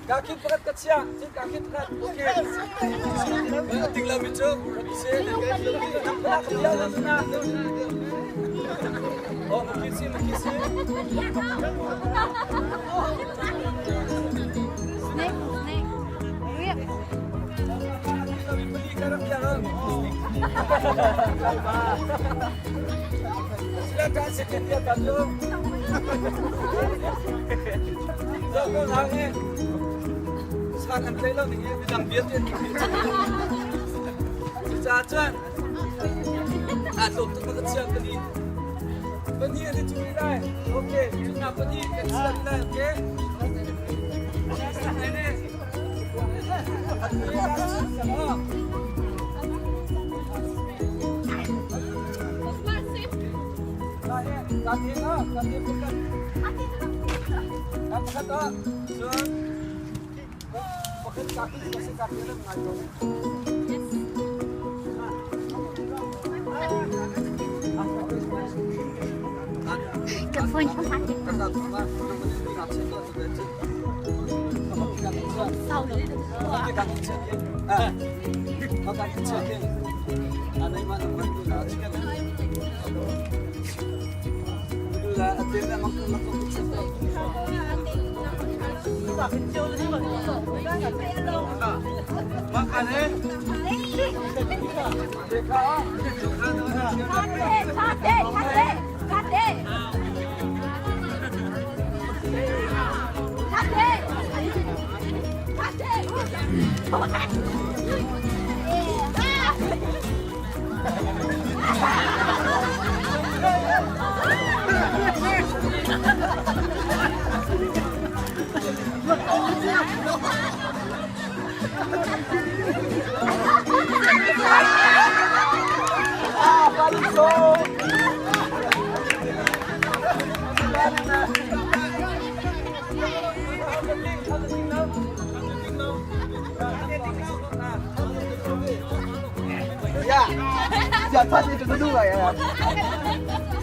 Kakit pakhat ka chia, cun kakit pakhat. Okay. Ting lo mi cu Oh, makisi, makisi. Snake, snake. Riak. Silakan seketia Bandung. Sang an tlai lo ning hi midang vialte an Cucaah cun aa tlawm tuk ka chiah ka ni. Pahnih an i cu rih lai. Okay, cunnak pahnih kan sian lai, okay? Ka phone.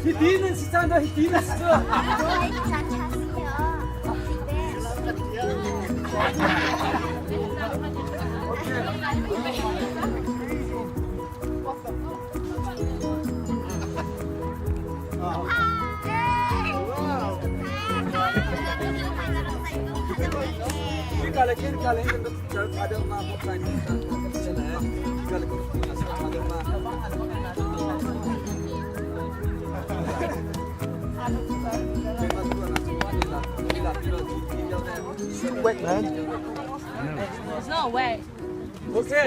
Hi nan si caan dah hi nan si cu. Wet man. It's not wet. Okay.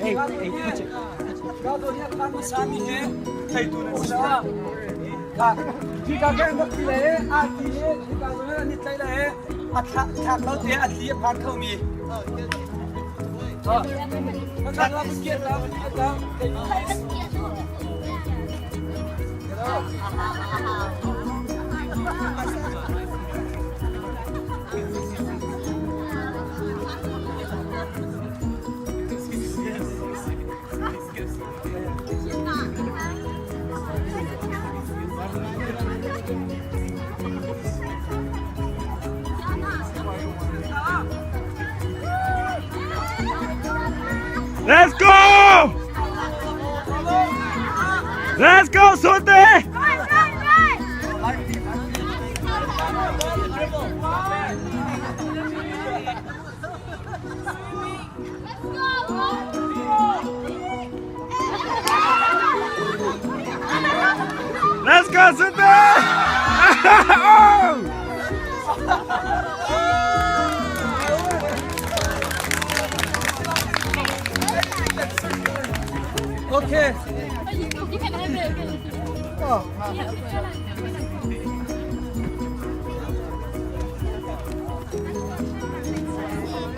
Hey, hey, touch it. Let's go! Let's go, Sunday! Let's go, Sunday! oh! Okay. You can have it.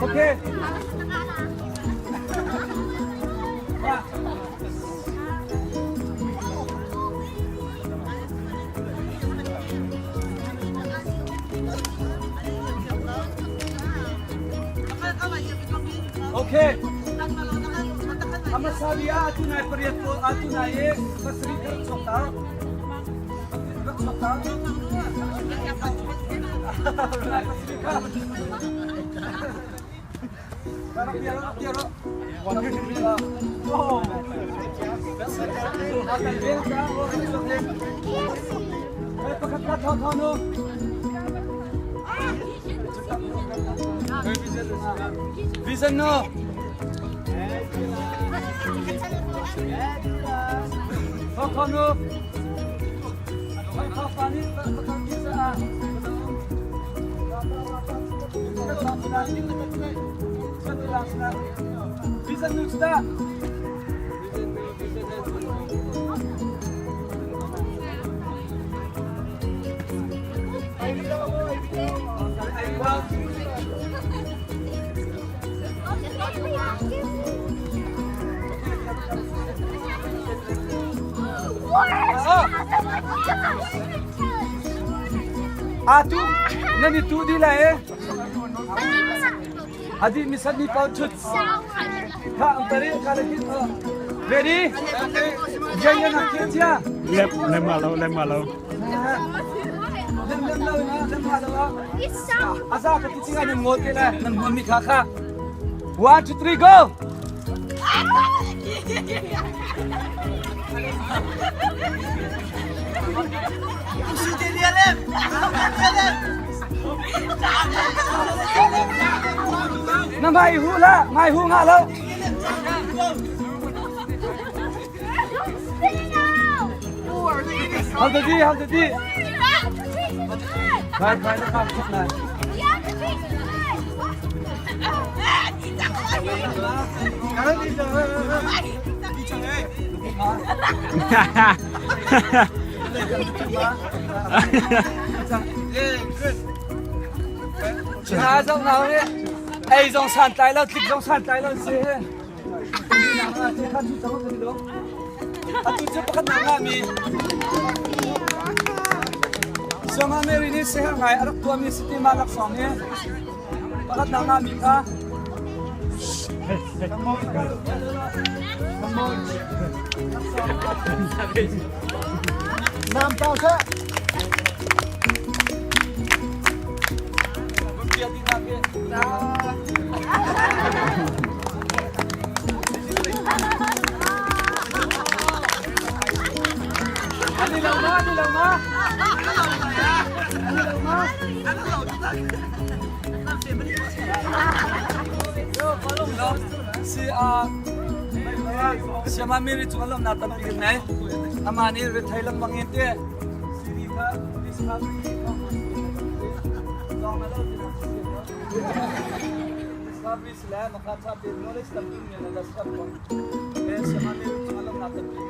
Okay. Okay. Hmasa bia atu nai pariat pawl atu nai i pasarih ka rak chuak ta. Rak chuak ta. Pasarih ka. Rak bia rak bia rak. Oh. Pakhat ka thaw thaw nu. Vision no. Thaw thaw nu. Thaw pa nih pakhat bisa ah. Vision nu sta. Atu nan i tu di lai e. Adi misat ni pau chut. Kha ang tari kha le kin. Ready? Yan yan ang kin sia. Lem lem ma lo lem ma lo. Lem lem lo na lem ma lo. Asa ka ti chinga nan ngol te la nan hon mi kha kha. 1 2 3 go. Na ngai hu la, ngai hu nga lo. Hal da di, hal da di. Khai khai na kham thuk nai. Cha zong nau nih ei zong santlai lo tlik zong santlai lo si. Atu cu pakhat na ngahmi Siangah Mary nih siherh ngai a rak tuahmi si ti ma laksawng hi pakhat na ngahmi kha Nam tao seh. An i lo ma? An i lo ma? An i lo ma? Si a Siama Mary cung lawmnak tampi kan ngei. Amah nih rethei lengmang in te CD kha Discovery kha Dong na lo Discovery sila makatha te knowledge tampi nge na das kap ko. Siama Mary cung lawmnak tampi.